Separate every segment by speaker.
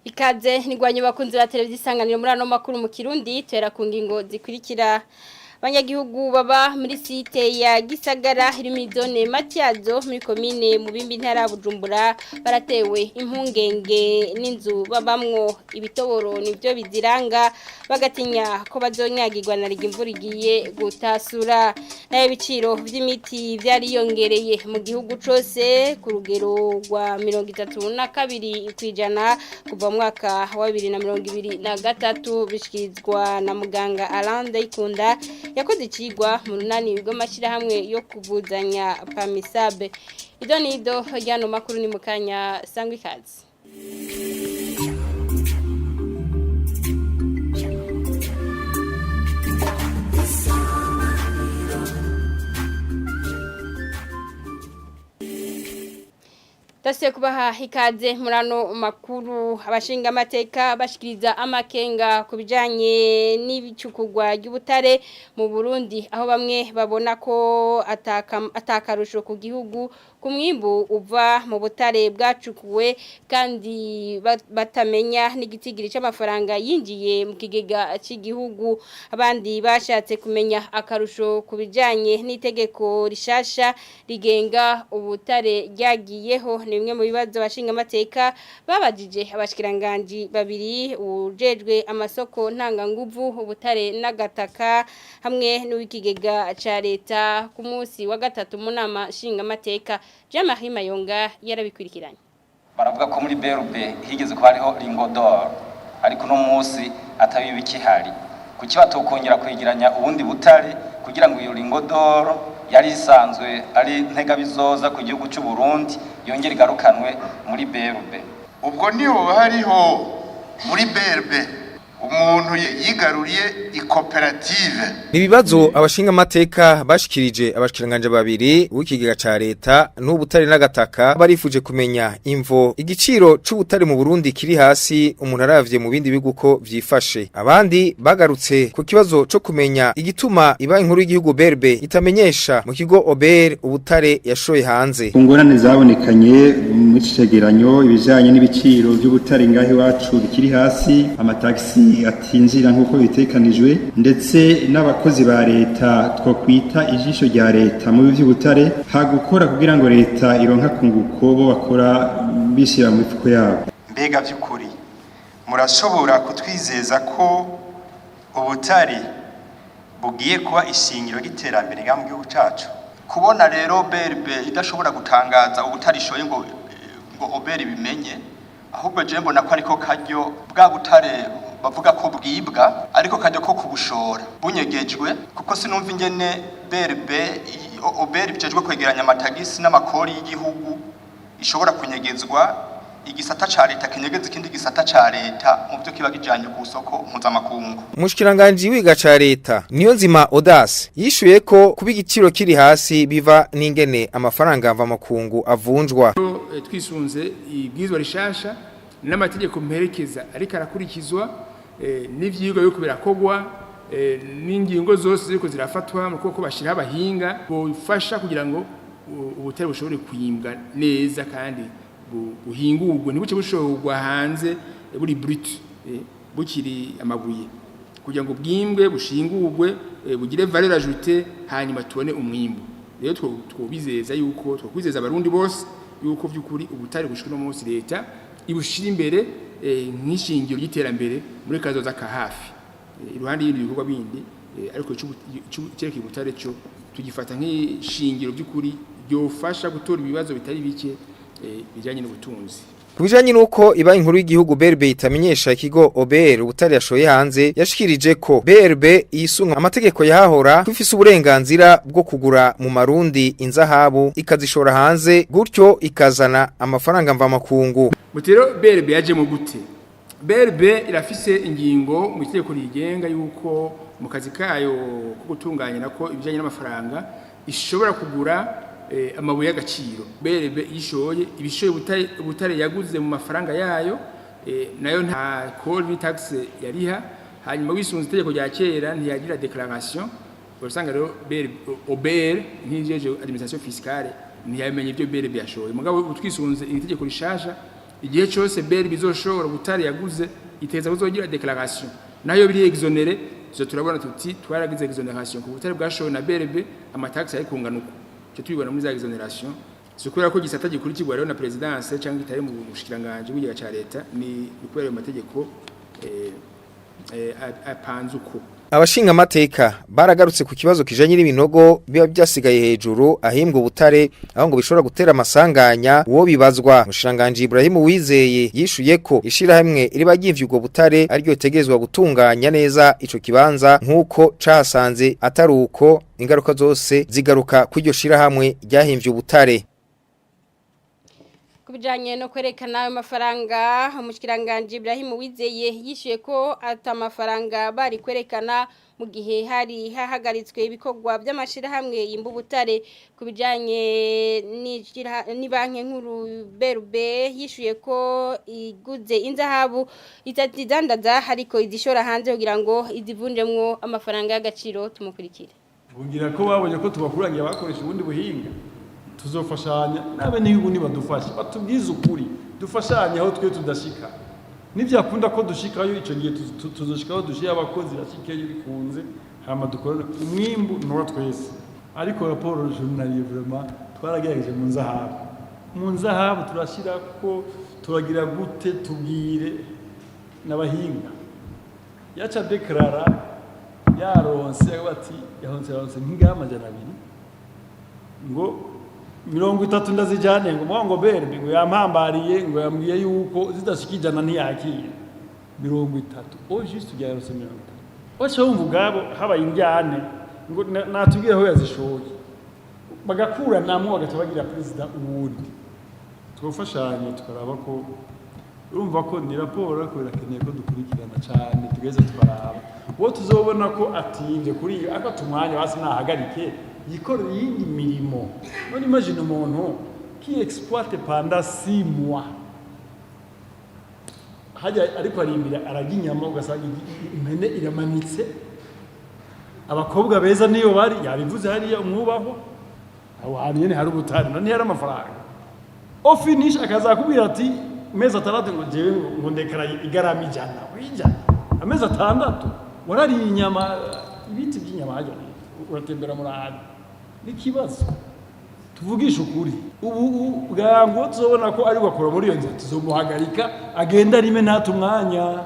Speaker 1: Ikaze nigwanye bakunzi ba televiziyo Isanganiro muri ano makuru mu Kirundi tuhera ku ngingo zikurikira. Abanyagihugu baba muri site ya Gisagara iri muri zone Matyazo muri komine Mubimbi, ntara ya Bujumbura, baratewe impungenge n'inzu babamwo. Ibitoboro nivyo biziranga, bagatinya ko bazonyagirwa na riga imvura igiye gutasura. Nayo ibiciro vy'imiti vyariyongereye mu gihugu cose ku rugero rwa 32% kuva mu mwaka wa 2023, bishikirizwa na muganga Alain Ndayikunda yakoze icigwa mu runani rw'amashyirahamwe yo kuvuzanya Pamisabe. Ido nido ryano makuru ni mukanya, sangwa ikaze. Dasiye kubaha ikaze muri ano makuru. Abashinga amateka bashikiriza amakenga ku bijanye n'ibicukugwa ry'ubutare mu Burundi, aho bamwe babona ko atakarusho ku gihugu ku mwimbu uva mu butare bwacukuwe, kandi batamenya n'igitigiri c'amafaranga yinjiye mu kigega cy'igihugu. Abandi bashatse kumenya akarusho ku bijanye n'itegeko rishasha rigenga ubutare ryagiyeho. Ni bimwe mu bibazo abashinga amateka babajije abashikiranganji babiri, ujejwe amasoko ntanganguvu, ubutare n'agataka hamwe n'uw'ikigega ca leta, ku munsi wa gatatu mu nama nshingamateka. Jean Marie Mayonga yarabikurikiranye.
Speaker 2: Baravuga ko muri BRB higeze kuba hariho lingot d'or, ariko uno munsi atari bikihari. Kuki batokongera kwegeranya ubundi butare kugira ngo iyo lingot d'or yari isanzwe ari ntegabizoza ku gihugu cy'u Burundi yongere igarukanwe muri BRB?
Speaker 3: Ubwo niho hariho muri BRB umuntu yigaruriye ikoperative.
Speaker 4: Ni ibibazo abashinga amateka bashikirije abashikiranganje babiri, w'ikigega ca leta n'ubutare n'agataka. Barifuje kumenya imvo igiciro c'ubutare mu Burundi kiri hasi umuntu aravye mu bindi bihugu ko vyifashe. Abandi bagarutse ku kibazo co kumenya igituma Ibanki Nkuru y'igihugu BRB itamenyesha mu kigo OBR ubutare yashoye hanze.
Speaker 5: Ku ngorane zabonekanye muri iki cegeranyo, ibijanye n'ibiciro by'ubutare ngaho iwacu bikiri hasi, amatagisi atinjira nk'uko bitekanijwe, ndetse n'abakozi ba leta twokwita ijisho rya leta mu by'ubutare hagukora kugira ngo leta ironke akunguko, bo bakora bishyira mu mifuko yabo.
Speaker 3: Mbega by'ukuri murashobora kutwizeza ko ubutare bugiye kuba ishingiro ry'iterambere ngaha mu gihugu cyacu?
Speaker 6: Kubona rero BRB idashobora gutangaza ubutare ishoye ngo OBR bimenye, ahubwo je mbona ko ariko karyo bwa butare bavuga ko bwibwa, ariko karyo ko kubushora bunyegejwe, kuko sinumva ingene BRB, OBR bijejwe kwegeranya amatagisi n'amakori y'igihugu, ishobora kunyegezwa, igisata ca leta kinyegeza ikindi gisata ca leta mu byo kiba kijanye ku soko mpuzamakungu.
Speaker 4: Umushikiranganji wiga ca leta Niyonzima Audace yishuye ko kuba igiciro kiri hasi biva n'ingene amafaranga mva makungu avunjwa.
Speaker 7: Twisunze ibwizwa rishasha n'amategeko mperekeza ariko arakurikizwa, n'ivyigwa yuko birakogwa, n'ingingo zose ziriko zirafatwa mu kuko bashira abahinga bofasha kugira ngo ubutare bushobore kwimbwa neza kandi buhingurwe, ntibuce bushorwa hanze buri brut, bukiri amabuye, kugira ngo bwimbwe, bushingurwe, bugire valeur ajoutée, hanyuma tubone umwimbu. Rero twobizeza yuko twokwizeza Abarundi bose yuko vy'ukuri ubutare gushika uno munsi leta ibushira imbere nk'ishingiro ry'iterambere muri kazoza ka hafi, iruhande y'ibindi bikorwa bindi, ariko icerekeye ubutare cyo tugifata nk'ishingiro by'ukuri ryofasha gutora ibibazo bitari bike bijyanye n'ubutunzi.
Speaker 4: Ku bijanye nuko Ibanki Nkuru y'igihugu BRB itamenyesha ikigo OBR ubutare yashoye hanze, yashikirije ko BRB yisunga amategeko yahahora, ko ifise uburenganzira bwo kugura mu marundi inzahabu ikazishora hanze, gutyo ikazana amafaranga mvamakungu.
Speaker 7: Mutero BRB yaje mu gute? BRB irafise ingingo mu itegeko rigenga yuko mu kazi kayo ko gutunganya nako ibijanye n'amafaranga ishobora kugura amabuye y'agaciro. BRB yishoye ibishoye ubutare yaguze mu mafaranga yayo, nayo nta kori ni taxe yariha. Hanyuma wisunze itegeko rya kera ntiyagira déclaration. Usanga rero BRB, OBR nk'ijeje administration fiscale ntiyamenye ibyo BRB yashoye. Mugabo utwisunze iri tegeko rishasha Igihe cyose BRB bizoshobora ubutare yaguze, iteza kuzogira déclaration, nayo biri exonéré zo turabona tuti twaragize exonération ku butare bwashowe na BRB, amataxe ari kungana uko. Cyo tubibona muri za exonération. Si kubera ko gisata gikurikirwa rero na présidence cyangwa kitari mu bushikiranganje bw'igiga ca leta, ni kubera ayo mategeko apanze uko.
Speaker 4: Abashinga amateka baragarutse ku kibazo kijanye n'ibinogo biba byasigaye hejuru ahimbwa ubutare, aho ngo bishobora gutera amasanganya. Uwo bibazwa, Mushiranganje Ibrahim Wizeye, yishuye ko ishirahamwe riba ryivye ubwo butare ariryo tegezwa gutunganya neza ico kibanza nkuko cahasanze, atari uko ingaruka zose zigaruka kw'iryo shirahamwe ryahimvye ubutare.
Speaker 1: Kubijanye no kwerekana ayo mafaranga, umushikiranganje Ibrahim Wizeye yishuye ko ata mafaranga bari kwerekana mu gihe hari hahagaritswe ibikorwa by'amashirahamwe yimba ubutare. Kubijanye ni banki nkuru BRB, yishuye ko iguze inzahabu itazidandaza, ariko izishora hanze kugira ngo izivunjemwo amafaranga y'agaciro. Tumukurikire.
Speaker 8: Bungira ko babonye ko tubakurangira bakoresha ubundi buhinga. Tuzofashanya nabe n'ibihugu nibadufasha, batubwize ukuri, dufashanye aho twe tudashika. Nibyakunda ko dushikayo, ico gihe tuzoshikaho, dushire abakozi bashikeyo bikunze, hama dukorane umwimbu nuwa twese. Ariko rapport journalier, vraiment twaragerageje mu nzahabu, mu nzahabu turashira ko turagira gute, tubwire n'abahinga yaca déclara yaronse bati yaronse nk'ingaha 200, ngo 30 ndazijane, ngo mwa ngo berbe ngo yampambariye, ngo yambwiye yuko zidashika 100 ntiyakira. 30 au juste yaronse 30, wacha wumva ubwabo habaye injyane ngo natubwire aho yazishoye, bagakuranamwo, bagaca bagira perezida uwundi. Twafashanye tukaraba ko urumva ko ni raporo, ariko birakeneye ko dukurikirana cyane, tugeze tukaraba uwo tuzobona ko atinze kuri iyo, ariko tumwanya basi nahagarike yikorera iyindi mirimo. None imagine umuntu qui exploite pendant 6 mois hajya, ariko arimbira, ararya inyama, ugasanga impene iramanitse, abakobwa beza niyo bari, yabivuze hariya umwubahwa, aho hantu nyene hari ubutare, none hari amafaranga, au finish akazakubwira ati mezi 6 ngo jewe ngo ndekara igarama 100 wijana, amezi 6 warariye inyama, ibiti by'inyama hajya uratembera muri n'ikibazo. Tuvugishe ukuri, ubu bwangu tuzobona ko ari bakora muri iyo nzira, tuzomuhagarika agenda arime, ntata umwanya,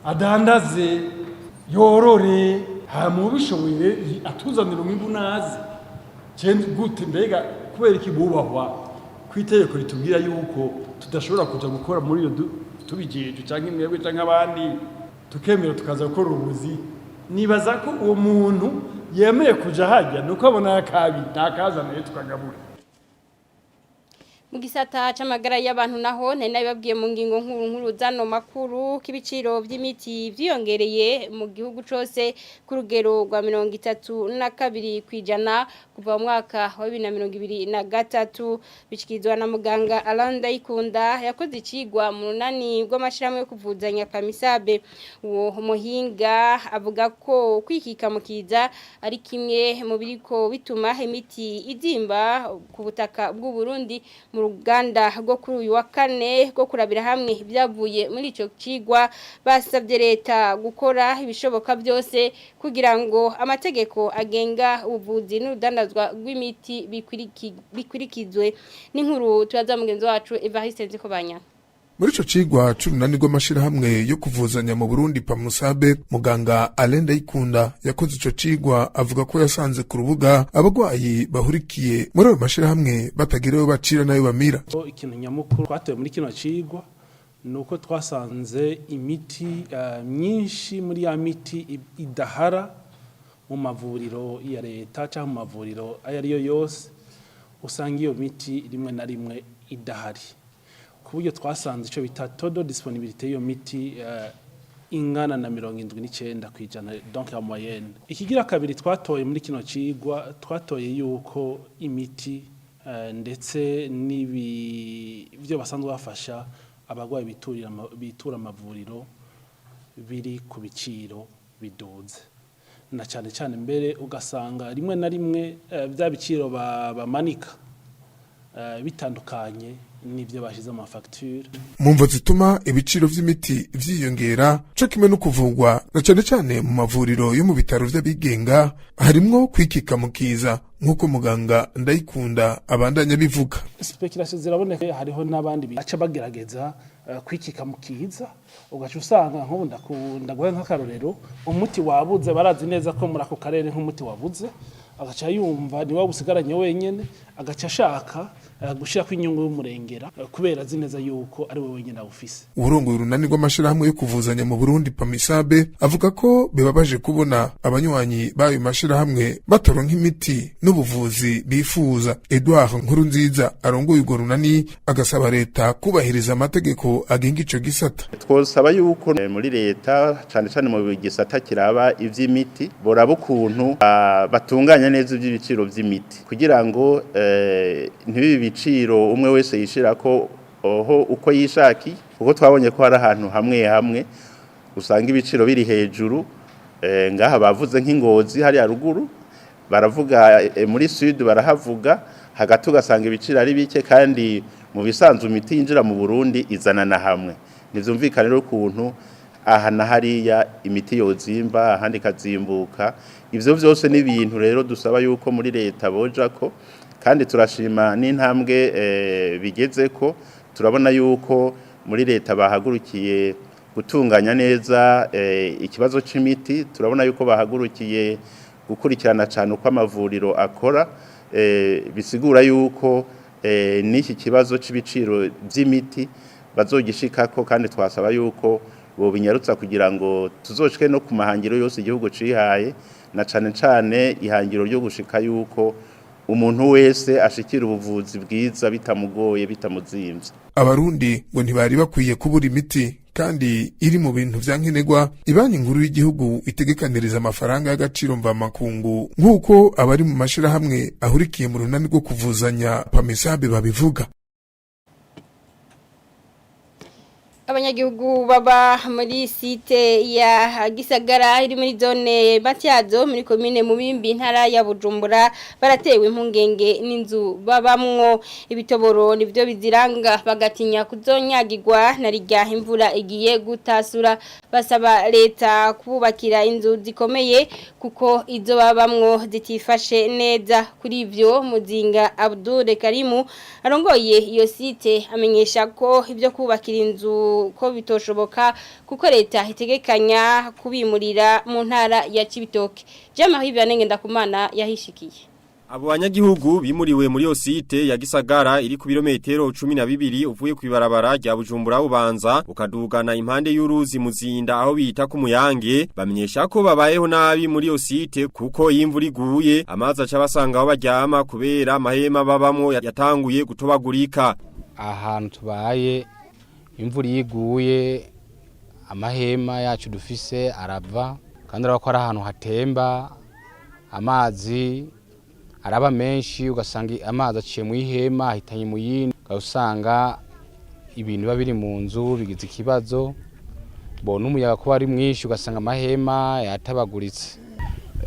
Speaker 8: adandaze, yorore, hama ubishoboye atuzanira umwimbu naze. Gute mbega, kubera iki bubahwa ku itegeko ritubwira yuko tudashobora kuja gukora muri iyo tubijeje, canke mwebwe canke abandi, tukemera tukaza gukora ubuzi? Nibaza ko uwo muntu yemeye kuja hajya nuko abona akabi ntakazanaye tukagabura.
Speaker 1: Mu gisata c'amagara y'abantu naho, nari nabibabwiye mu ngingo nkuru nkuru zano makuru k'ibiciro vy'imiti vyiyongereye mu gihugu cose ku rugero rwa 32% kuva mu mwaka wa 2023, bishikirizwa na muganga Alain Ndayikunda yakoze icigwa mu runani rw'amashirahamwe yo kuvuzanya Pamisabe. Uwo muhinga avuga ko kwikika mu kiza ari kimwe mu biriko bituma imiti izimba ku butaka bw'u Burundi. Mu ruganda rwo kuri uyu wa kane rwo kurabira hamwe ibyavuye muri ico cigwa, basabye leta gukora ibishoboka byose kugira ngo amategeko agenga ubuvuzi n'urudandazwa rw'imiti bikurikizwe. N'inkuru tuyaza mugenzi wacu Evariste Nzikobanya.
Speaker 9: Muri ico cigwa c'urunani rw'amashirahamwe yo kuvuzanya mu Burundi Pamusabe, muganga Alain Ndayikunda yakoze ico cigwa avuga ko yasanze ku rubuga abagwayi bahurikiye muri ayo mashirahamwe batagira ayo bacira n'ayo bamira.
Speaker 10: Ikintu nyamukuru twatoye muri kino cigwa ni uko twasanze imiti myinshi muri ya miti idahara mu mavuriro ya leta cyangwa mu mavuriro ayo ariyo yose, usanga iyo miti rimwe na rimwe idahari, ku buryo twasanze icyo bita taux de disponibilité y'iyo miti ingana na 79%, donc en moyenne. Ikigira kabiri twatoye muri kino cigwa, twatoye yuko imiti ndetse n'ibi byo basanzwe bafasha abagwayi bitura amavuriro biri ku biciro biduze, na cyane cyane mbere ugasanga rimwe na rimwe bya biciro bamanika bitandukanye. n'ibyo bashize mu mafacture.
Speaker 9: Mu mvo zituma ibiciro vy'imiti vyiyongera co kimwe no kuvugwa na cane cane mu mavuriro yo mu bitaro vy'abigenga, harimwo kwikika mu kiza, nk'uko muganga Ndayikunda abandanya bivuga.
Speaker 10: Spéculation ziraboneka, hariho n'abandi baca bagerageza kwikika mu kiza, ugaca usanga nk'ubu ndaguha nk'akarorero: umuti wabuze, barazi neza ko muri ako karere nk'umuti wabuze, agaca yumva ni wowe usigaranye wenyene, agaca ashaka gushirako inyungu y'umurengera, kubera azi neza yuko ari we wenyene awufise.
Speaker 9: Uwurongoye urunani rw'amashirahamwe yo kuvuzanya mu Burundi Pamisabe avuga ko bibabaje kubona abanywanyi b'ayo mashirahamwe bataronka imiti n'ubuvuzi bifuza. Edouard Nkurunziza arongoye urwo runani agasaba leta kubahiriza amategeko agenga ico gisata.
Speaker 11: Twosaba yuko muri leta, cane cane mu gisata kiraba ivy'imiti, boraba ukuntu batunganya neza ivy'ibiciro vy'imiti, kugira ngo ntibibe ibiciro umwe wese yishirako oho uko yishakiye, kuko twabonye ko hari ahantu hamwe hamwe usanga ibiciro biri hejuru. Ngaha bavuze nk'ingozi, hariya ruguru baravuga, muri sud barahavuga, hagati ugasanga ibiciro ari bike, kandi mu bisanzwe imiti yinjira mu Burundi izana na hamwe. Ntivyumvikane rero ukuntu aha na hariya imiti yozimba, ahandi ikazimbuka. Ivyo vyose ni ibintu rero dusaba yuko muri leta boja ko, kandi turashima n'intambwe bigeze ko turabona yuko muri leta bahagurukiye gutunganya neza ikibazo c'imiti. Turabona yuko bahagurukiye gukurikirana cyane uko amavuriro akora, bisigura yuko n'iki kibazo c'ibiciro by'imiti bazogishikako, kandi twasaba yuko bobinyarutsa kugira ngo tuzoshike no ku mahangiro yose igihugu cihaye, na cane cane ihangiro ryo gushika yuko umuntu wese ashikira ubuvuzi bwiza bitamugoye, bitamuzimvye.
Speaker 9: Abarundi ngo ntibari bakwiye kubura imiti kandi iri mu bintu vya nkenerwa Ibanki Nkuru y'Igihugu itegekaniriza amafaranga y'agaciro mvamakungu, nk'uko abari mu mashirahamwe ahurikiye mu runani rwo kuvuzanya Pamisabe babivuga.
Speaker 1: Abanyagihugu baba muri site ya Gisagara iri muri zone Matyazo muri komine Mubimbi, intara ya Bujumbura, baratewe impungenge n'inzu babamwo. Ibitoboro nivyo biziranga, bagatinya kuzonyagirwa na rirya imvura igiye gutasura. Basaba leta kubakira inzu zikomeye kuko izo babamwo zitifashe neza. Kuri ivyo, Muzinga Abdul Karimu arongoye iyo site amenyesha ko ibyo kubakira inzu ko bitoshoboka kuko leta itegekanya kubimurira mu ntara ya Cibitoke. Jean Marie Vianney Ndakumana yahishikiye.
Speaker 12: Abo banyagihugu bimuriwe muri yo site ya Gisagara iri ku birometero 12 uvuye ku ibarabara rya Bujumbura Bubanza, ukadugana impande y'uruzi Muzinda aho bita ku Muyange, bamenyesha ko babayeho nabi muri yo site, kuko iyo imvura iguye amazi aca basanga aho baryama, kubera amahema babamwo yatanguye gutobagurika.
Speaker 13: Ahantu tubaye, imvura iyo iguye amahema yacu dufise arava, kandi urabona ko ari ahantu hatemba, amazi araba menshi, ugasanga amazi aciye mu ihema ahitanye mu yindi, usanga ibintu biba biri mu nzu bigize ikibazo. Bo n'umuyaga kuba ari mwinshi, ugasanga amahema yatabaguritse.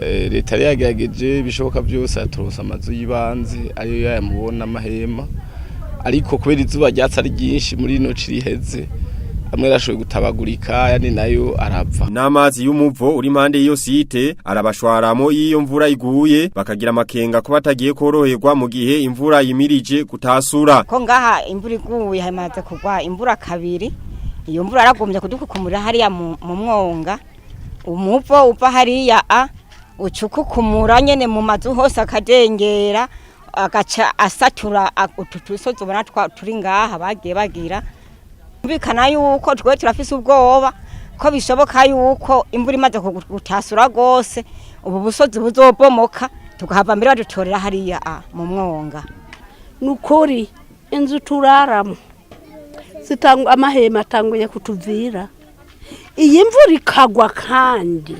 Speaker 14: Leta yari yagerageje ibishoboka byose, yaturonsa amazu y'ibanze, ariyo yayamubona amahema, ariko kubera izuba ryatsi ari ryinshi muri ino ci riheze, amwe yarashoboye gutabagurika, ayandi nayo arapfa.
Speaker 12: N'amazi y'umuvo uri impande y'iyo site arabashwaramo iyo mvura iguye, bakagira amakenga ko batagiye koroherwa mu gihe imvura yimirije gutasura.
Speaker 15: Ko ngaha imvura iguye, hamaze kugwa imvura kabiri, iyo mvura yaragombye kudukukumura hariya mu mwonga. Umuvo uva hariya a ucukukumura nyene mu mazu hose, akadengera, agaca asatura utu tusozi ubona turi ngaha bagiye bagira. Bikana yuko twe turafise ubwoba ko bishoboka yuko imvura imaze gutasura rwose ubu busozi buzobomoka, tukahava mbere badutorera hariya mu mwonga.
Speaker 16: Nukuri inzu turaramo zitangwa amahema atanguye kutuvira, iyi mvura ikagwa kandi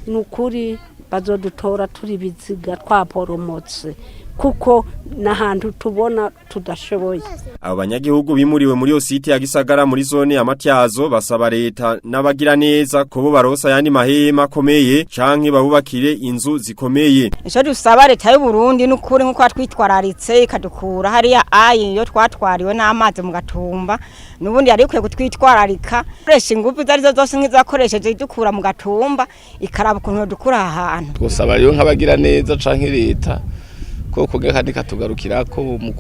Speaker 16: nukuri bazodutora turi biziga twaporomotse. Kuko n'ahantu tubona tudashoboye.
Speaker 12: Abo banyagihugu bimuriwe muri yo site ya Gisagara muri zone ya Matyazo basaba leta n'abagira neza ko bo barosa yandi mahema akomeye canke babubakire inzu zikomeye.
Speaker 15: Icyo dusaba leta y'u Burundi n'ukuri, nk'uko twitwararitse ikadukura hariya ayi iyo twatwariwe n'amazi mu Gatumba, n'ubundi yari ikwiye kutwitwararika, koresha ingufu izo arizo zose nk'izakoresheje idukura mu Gatumba, ikaraba ukuntu dukura aha hantu.
Speaker 14: Twosaba rero nk'abagira neza canke leta ko kongera kandi katugarukirako mu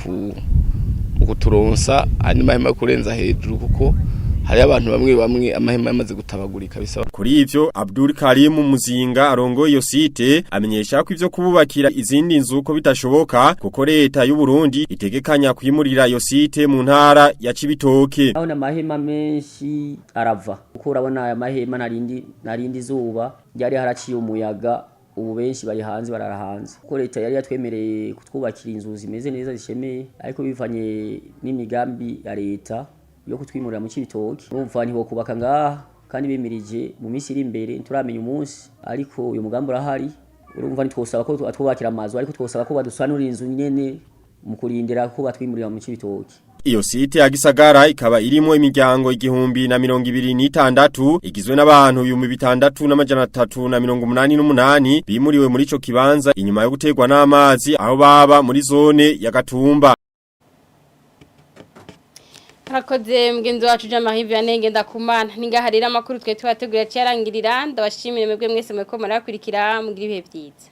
Speaker 14: kuturonsa andi mahema yo kurenza hejuru, kuko hari abantu bamwe bamwe amahema yamaze gutabagurika bisaba.
Speaker 12: Kuri ivyo, Abdul Karim Muzinga arongoye iyo site amenyesha ko ivyo kububakira izindi nzu ko bitashoboka, kuko leta y'u Burundi itegekanya kwimurira iyo site mu ntara ya Cibitoke.
Speaker 17: Urabona amahema menshi arava, kuko urabona aya mahema narindi zuba ryari haraciye umuyaga, ubu benshi bari hanze, barara hanze, kuko leta yari yatwemereye kutwubakira inzu zimeze neza zishemeye, ariko bivanye n'imigambi ya leta yo kutwimurira mu Cibitoke, urumva ntibokubaka ngaha kandi bimirije mu minsi iri imbere, nturamenya umunsi, ariko uyu mugambi urahari. Urumva ntitwosaba ko twubakira amazu, ariko twosaba ko badusanura inzu nyene mu kurindira ko batwimurira mu Cibitoke.
Speaker 12: Iyo site ya Gisagara ikaba irimo imiryango 1026 igizwe n'abantu 6388 bimuriwe muri ico kibanza inyuma yo guterwa n'amazi aho baba muri zone ya Gatumba.
Speaker 1: Harakoze mugenzi wacu Jean Marie Vianney Ngendakumana. Ningaha rero amakuru twe tubategurira cyarangirira. Ndabashimire mwebwe mwese mweko murakurikira, mugira ibihe byiza.